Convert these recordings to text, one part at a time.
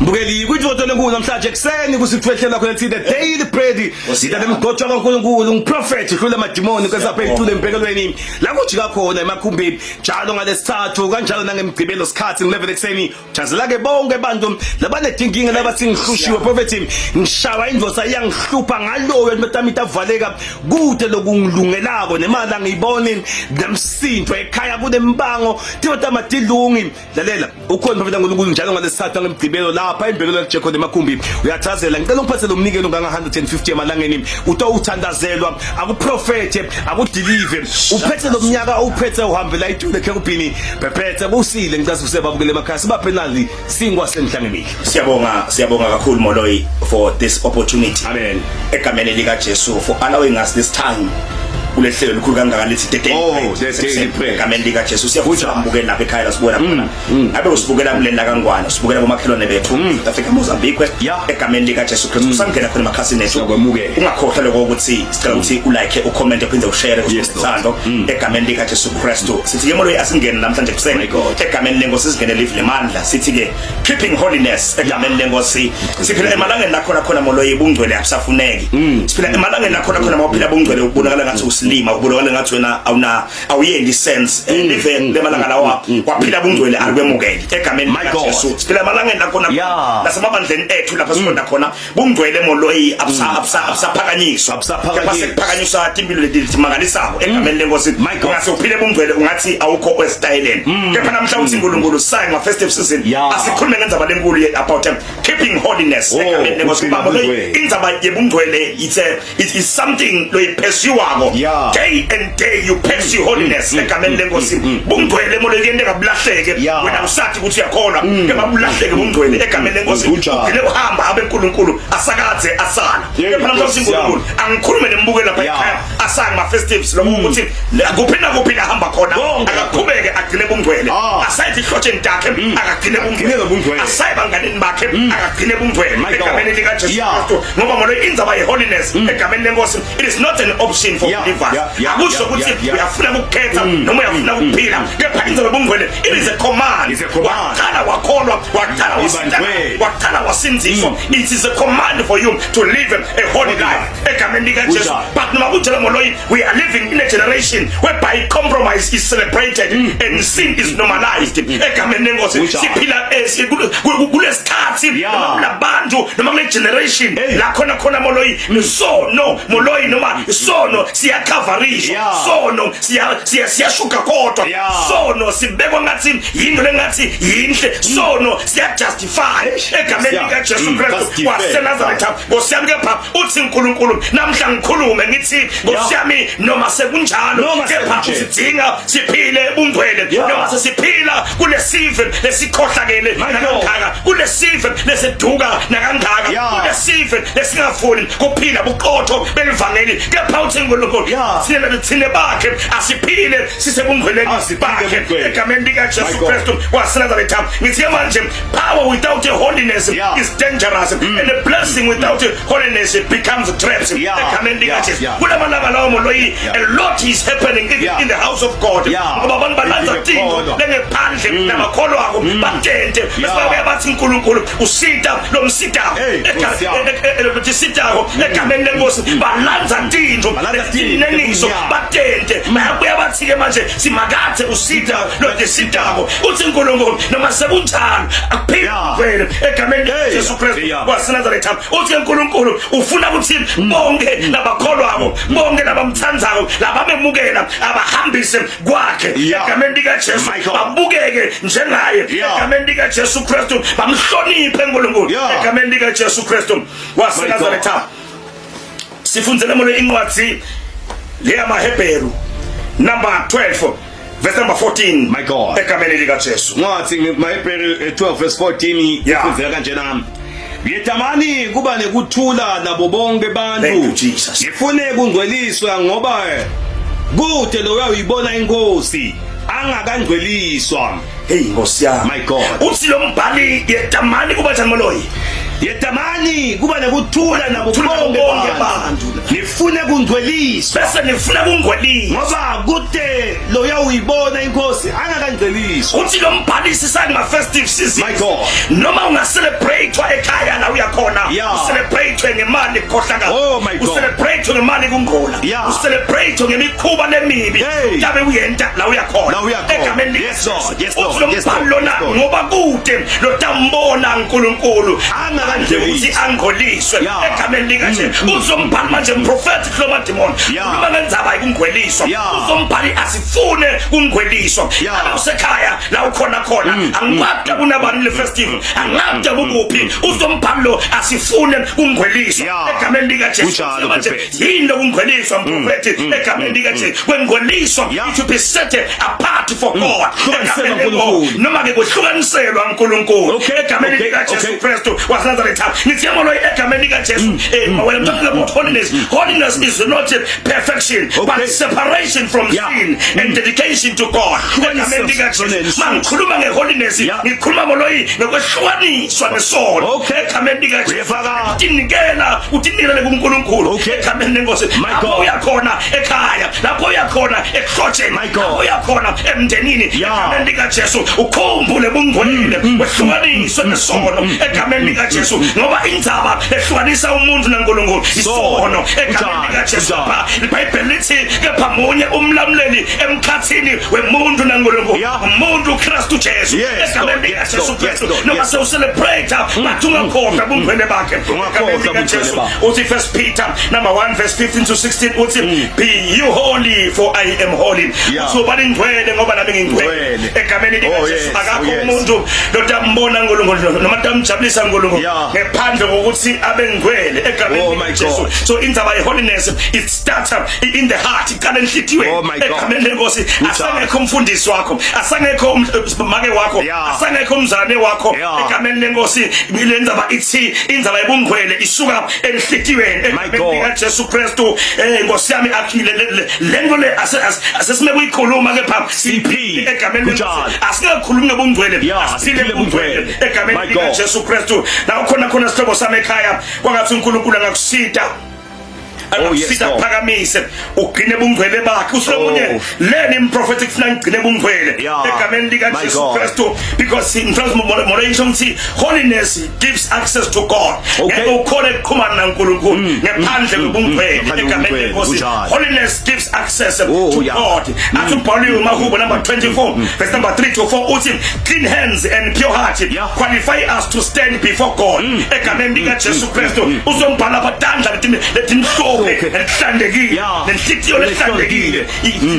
Mbukeli kwintoto lenkulu namhlanje ekuseni kusithwehlela khona thi the daily bread. Sithatha imigotshwa kaNkulunkulu ngiprofet hlula amadimoni kwesapha ethule embekelweni la kujika khona emakhumbini njalo ngalesithathu kanjalo nangemgqibelo sikhathi ngi-11 ekuseni. Chazela ke bonke abantu labanedinkinga labathi ngihlushiwe prophet ngishawa indvosa iyangihlupha ngaloyo ntotamita avaleka kude lokungilungelako nemali angiyiboni nemsindvo ekhaya kunembango tintotama tilungi. Lalela ukhona prophet kaNkulunkulu njalo ngalesithathu ngemgqibelo lapha embekelo yaJekhona emakhumbi uyachazela ngicela ungiphathele umnikelo nganga 150 emalangeni utawuthandazelwa akuprofethe akudelive uphethe lo mnyaka uphethe uhambela itule ekhekubhini phephethe kusile ngicela usebabukele emakhaya sibaphe nali singwa senhlangemile. Siyabonga, siyabonga kakhulu Moloi for this opportunity. Amen. Egameni lika Jesu for allowing us this time kulehlelo likhulu kangaka lithi the daily Oh, the daily bread. Egameni lika Jesu siyafuna ukubukela lapha ekhaya la sibona khona. Ngabe usibukela kuleli la kaNgwane, usibukela komakhelwane bethu, South Africa, Mozambique, egameni lika Jesu Kristu. Usangena khona emakhasini ethu. Siyakwemukela. Ungakhohlwa lokho ukuthi sicela ukuthi ulike, ucomment uphinde ushare Yes, Lord. usithando egameni lika Jesu Kristu. Sithi ke Moloi asingene namhlanje My kuseni God. egameni lenkosi singene live lemandla. Sithi ke keeping holiness egameni lenkosi. Siphila emalangeni la khona khona Moloi bungcwele abusafuneki. Siphila emalangeni la khona khona mawuphila bungcwele ubonakala ngathi usilima, ubonakala ngathi wena awuna awuyendi sense. Live lemalanga lawa waphila bungcwele alikwemukeli egameni My lika God. Jesu. Siphila emalangeni la khona nasemabandleni ethu lapha sikhona khona bungcwele Moloi abusa abusa abusaphakanyiswa. Abusaphakanyiswa. Kepha sekuphakanyiswa timpilo leti timangalisako egameni lenkosi. My God. Ungase uphile bungcwele ungathi awukho esitayeleni. Kepha namhla uthi uNkulunkulu sayi nga festive season Yeah. asikhulume ngendzaba lenkulu about keeping holiness Oh, egameni lenkosi. ukuphila Baba Moloi bungcwele. indzaba yebungcwele it is something loyiphesiwako Yeah. day and day you pursue holiness egameni lenkosi. Bungcwele Moloi kuyenteka bulahleke wena usathi ukuthi uyakholwa kepha bulahleke bungcwele egameni lenkosi. Kunjalo. Ugcine uhamba abe uNkulunkulu asakadze asala. Kepha namhla uthi Nkosi yami. uNkulunkulu angikhulume nembukeli lapha ekhaya asanga ma festives lokho ukuthi kuphi nakuphi la hamba khona Konke. akaqhubeke agcine bungcwele Ah. asayithi ihlotsheni takhe akagcine Agcine bungcwele bungcwele. asayi banganeni bakhe akagcine bungcwele My God. egameni lika Jesu Kristu ngoba Moloi indzaba ye holiness egameni lenkosi it is not an option for believers. Akusho ukuthi uyafuna ukukhetha noma uyafuna ukuphila kepha indzaba yobungcwele it is a command. It's a command. Waqala wakholwa, waqala wasindiswa, Ibangcwele. waqala wasindziswa. It is a command for you to live a holy Holy life egameni lika Jesu. Kunjalo. But noma kunjalo Moloi we are living in a generation whereby compromise is celebrated and sin is normalized egameni lenkosi. Kunjalo. Siphila kulesikhathi noma kulabantu noma kule generation Hey. la khona khona Moloi sono Moloi noma sono siyacoverishwa sono siya siya siyashuka kodwa sono sibekwa ngathi yinto lengathi yinhle sono siyajustify egameni Siya. lika Jesu Kristu justify. waseNazaretha. Nkosi yami kepha uthi uNkulunkulu namhla ngikhulume ngithi Nkosi yami noma sekunjalo Noma kepha sekunje. usidinga siphile bungcwele Yeah. noma sesiphila kulesive lesikhohlakele My God. nakangaka kulesive leseduka nakangaka kulesive lesingafuni kuphila buqotho belivangeli kepha uthi uNkulunkulu thina thina bakhe asiphile sisebungcweleni Asiphile bakhe ebungcweleni. egameni lika My Jesu God. Kristu waseNazaretha. Ngithi manje power without a holiness is dangerous and a blessing without a holiness becomes traps egameni lika Jesu. Kulamalanga lawo Moloi a lot is happening in, in the house of God ngoba abantu balanza tinto Ngiyakholwa. lengephandle nabakholwako batente bese babuya bathi uNkulunkulu usita lo msitako Hey, Nkosi yami. Sitako egameni lenkosi balanza tinto Balanza tinto, tinengiso ebumnyama. batente bayabuya bathi ke manje simakathe usita lo tisitako uthi uNkulunkulu noma sekunjalo akuphile vele egameni Hey, likaJesu Kristu yeah. waseNazaretha. Uthi uNkulunkulu ufuna ukuthi bonke labakholwako bonke labamthandzako labamemukela abahambise kwakhe egameni likaJesu My God. babukeke njengaye egameni likaJesu Kristu bamhloniphe uNkulunkulu egameni likaJesu Kristu waseNazaretha. Sifundzele molo incwadi leyamaHebheru number 12 verse number 14 My God. Egameni likaJesu. Ngathi maHebheru 12 verse 14 Yeah. ifundzeka kanjena. Yetamani kuba nekuthula nabo bonke Thank you, bantu. Jesus. Ngifune kungcweliswa ngoba kude lo uyayibona inkosi angakangcweliswa. Hey Nkosi yami. My God. Uthi lo mbhali yetamani kuba njani Moloi? Yetamani kuba nekuthula nabo bonke abantu. Nifune kungcweliswa. Bese nifuna kungcweliswa. Ngoba kude loya uyibona inkosi angakangcweliswa. Uthi lo mbhalisi sangima festive season. My God. Noma unga celebrate ekhaya la uyakhona. Yeah. Ucelebrate ngemali khohlakala. Oh my God. Ucelebrate ngemali kungcola. Yeah. Ucelebrate ngemikhuba lemibi. Hey. Utabe uyenta la uyakhona. La uyakhona. Egameni lika Yes, Lord. Yes, Lord. Uthi lo Yes, Lord. mbhalo lona Yes, Lord. ngoba kude lotambona uNkulunkulu Angakangcoliswa. ukuthi angcoliswe Yeah. egameni lika Jesu. Uzombhala manje mprofeti kulomadimoni. Yeah. Uma ngenzaba ikungcweliswa. Yeah. Uzombhali asifune kungcweliswa. Yeah. Abe usekhaya la ukhona khona angikwazi kunabani le festival angikwazi kukuphi uzombhali lo asifune kungcweliswa Yeah. egameni lika Jesu. Kunjalo, Manje Prophet. yini lokungcweliswa mprofeti egameni lika Jesu? Kwengcweliswa Yeah. to be set apart for God. Hlukaniselwa Egameni uNkulunkulu. noma ke kuhlukaniselwa uNkulunkulu Okay, egameni okay, lika Jesu okay. Kristu waseNazaretha. Nithi yebo egameni lika Jesu. When I'm talking about holiness, holiness is not perfection Okay. but separation from Yeah. sin and dedication to God. Egameni lika Jesu. Mangikhuluma ngeholiness Yeah. ngikhuluma moloyi ngokwehlukaniswa nesono. Okay. Egameni lika Jesu. Uyefaka. Utinikela, utinikele kuNkulunkulu. Okay. Egameni lenkosi. My Lapho God. uyakhona ekhaya, lapho uyakhona ekuhlotsheni, My God. lapho uyakhona emndenini. Yeah. Egameni lika Jesu ukhumbule bungcwele wehlukaniswe nesono egameni lika Jesu ngoba indzaba ehlukanisa umuntu naNkulunkulu isono egameni lika Jesu. Kunjalo. IBhayibheli lithi kepha munye umlamuleli emkhathini wemuntu naNkulunkulu Yeah. umuntu Kristu Jesu Yes, egameni Lord. lika Yes, Jesu Lord. Yes, Kristu Lord. noma Yes. sewucelebrate but ungakhohlwa bungcwele bakhe Ungakhohlwa egameni lika bungcwele Jesu. bakhe. Uthi First Peter number 1 verse 15 to 16 uthi be you holy for I am holy. Yeah. Uthi ubani ngcwele ngoba nami ngingcwele Ngcwele. egameni lika Oh, Jesu. yes. Akakho Oh, yes. umuntu lotambona uNkulunkulu noma tamjabulisa uNkulunkulu Yeah. ngephandle kokuthi abe ngcwele egameni Oh, lika my Jesu. God. So indzaba ye holiness it starts in the heart, iqala enhlitiyweni Oh, my God. egameni lenkosi. Kunjalo. Asangekho umfundisi wakho, asangekho make wakho, Yeah. asangekho umzane wakho Yeah. egameni lenkosi. Le ndzaba ithi indzaba yobungcwele isuka enhlitiyweni My egameni God. lika Jesu Kristu. Nkosi yami akhile le nto le asesime kuyikhuluma kepha Siphile. egameni lenkosi. Kunjalo. Asikakhulumi ngebungcwele, Yeah, asiphile siphile bungcwele bungcwele. egameni My lika God. Jesu Kristu. La khona khona sihlobo sami ekhaya kwangathi uNkulunkulu angakusita Oh, yes, angakusita Lord. phakamise ugcine bungcwele bakhe usulomunye Oh. leni improfeti kufuna ngigcine bungcwele Yeah. egameni lika My Jesu God. Kristu because in front molayisho ngithi holiness gives access to God. Okay. Ngeke ukhone ukuxhumana naNkulunkulu ngephandle kobungcwele Ngaphandle egameni kobungcwele, lenkosi. kunjalo. Holiness gives access Oh, to yeah. God. Athi ubhaliwe uMahubo number 24 verse number 3 to 4 uthi clean hands and pure heart Yeah. qualify us to stand before God egameni lika Jesu Kristu. Uzombhala apha tandla letimhlophe Okay. lehlantekile Yeah. nenhlitiyo lehlantekile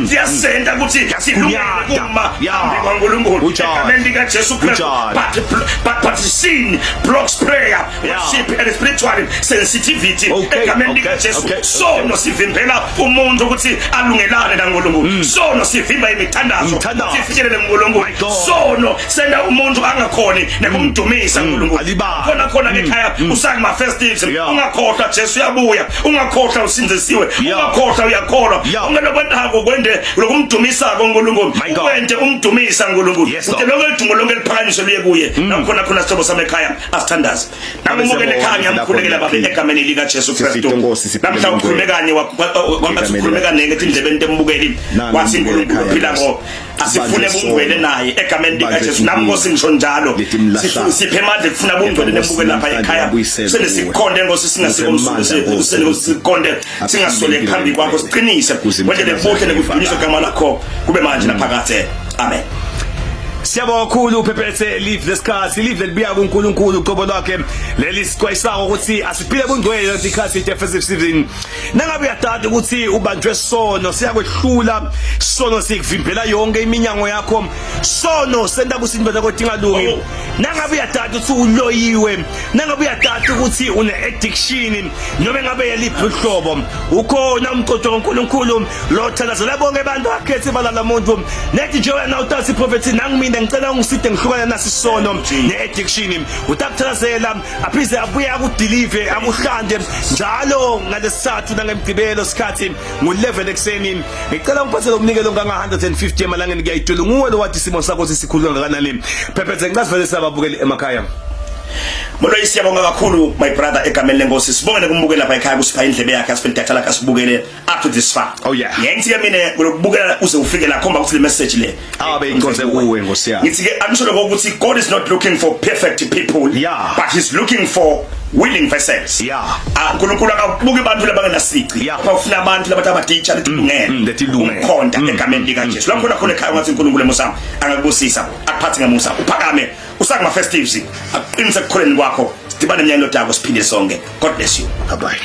siyasenda ukuthi silungele Siyasigunyata. kuma Yeah. phambi kwaNkulunkulu Kunjalo. egameni lika Jesu Kristu. Kunjalo. But sin blocks prayer, Yeah. worship and spiritual sensitivity Okay, egameni lika okay, Jesu. okay, Sono sivimbela umuntu ukuthi alungelane naNkulunkulu. Sono sivimba imithandazo Imithandazo. sifinyelele kuNkulunkulu. My God. Sono senda umuntu angakhoni nekumdumisa uNkulunkulu. Alibale. Khona khona ekhaya usangima festives Yeah. ungakhohlwa Jesu uyabuya, ungakhohlwa usindzisiwe, Yeah. ungakhohlwa uyakholwa. Yeah. Ungelokwentako kwende lokumdumisa uNkulunkulu My God. ukwente umdumisa uNkulunkulu. Yes, Uthi Lord. lonke lidumo lonke liphakanyiswe liye kuye. Nakhona khona sihlobo sami ekhaya asithandaze. Namukele Siyabonga, ekhaya ngiyamkhulekela lapho babe egameni lika Jesu Sisiphe Kristu. Nkosi, siphile Namhla ukhulume bungcwele. kanye wangathi Egameni ukhulume lika- kanye etindlebeni tembukeli Nami wathi ngibukele uNkulunkulu ekhaya, uphila Nkosi. ngo asifune Sibanjwe bungcwele sono. naye egameni lika Sibanjwe Jesu. Nami Nkosi ngisho njalo. Letimlahlako. Siphe amandla kufuna bungcwele Nkosi, nembukeli lapha namhlanje ekhaya. uyabuyiselwa Sele kuwe. sikhonde Nkosi singasiko Uphe amandla, Nkosi, umsuku sikhonde singasole Aphile phambi kwakho impilo siqinise Kuze wendele imithandazo buhle yakhe nekudunyiswa ivakale. igama lakho kube manje naphakade. Amen. Siyabonga kakhulu Phephethe live lesikhathi live lelibuya kuNkulunkulu uqobo lwakhe leli sikwayisako ukuthi asiphile kungcwele lesikhathi defensive season. Nangabe uyadada ukuthi ubanjwe sono siyakwehlula sono sikuvimbela yonke iminyango yakho sono senta kusinto zakho tingalungi. Oh. Nangabe uyadada ukuthi uloyiwe, nangabe uyadada ukuthi une addiction noma ngabe yeliphi uhlobo ukhona umqondo kaNkulunkulu lo thandazela bonke abantu akhethe balala muntu nethi nje wena uthatha iprofeti nangimina ngicela ungiside ngihlukane nasi sono ne-addiction utakuthandazela aphinde abuye akudelive akuhlande njalo ngalesithathu nangemgqibelo sikhathi ngu-11 ekuseni. Ngicela ungiphathele umnikelo onganga-150 emalangeni kuyayitshela nguwe lo wathi isimo sakho sisikhulu kangakanani. Phephethe ngicasivele sababukeli emakhaya. Moloyi, siyabonga kakhulu, my brother, egameni lenkosi. Sibonge nekumbukela lapha ekhaya, kusipha indlebe yakhe, asiphe idatha lakhe, asibukele up to this far. Oh, yeah. Ngithi ke mina kulokubukela uze ufike la, khomba ukuthi le message le Abe iqonze kuwe, Nkosi yami. Ngithi ke angisho lokho ukuthi God is not looking for perfect people, but he's looking for willing vessels. Ah, uNkulunkulu akabuki abantu labangenasici. Ufuna abantu labantu abaditsha letilungele letilungele. Umkhonta egameni lika Jesu. Lapho khona ekhaya, ngathi uNkulunkulu emusa angakubusisa, akuphathe ngemusa, uphakame usakuma festives, aqinise ekukholeni kwakho. Sidibane eminyakeni lodako, siphinde sonke. God bless you. Bye bye.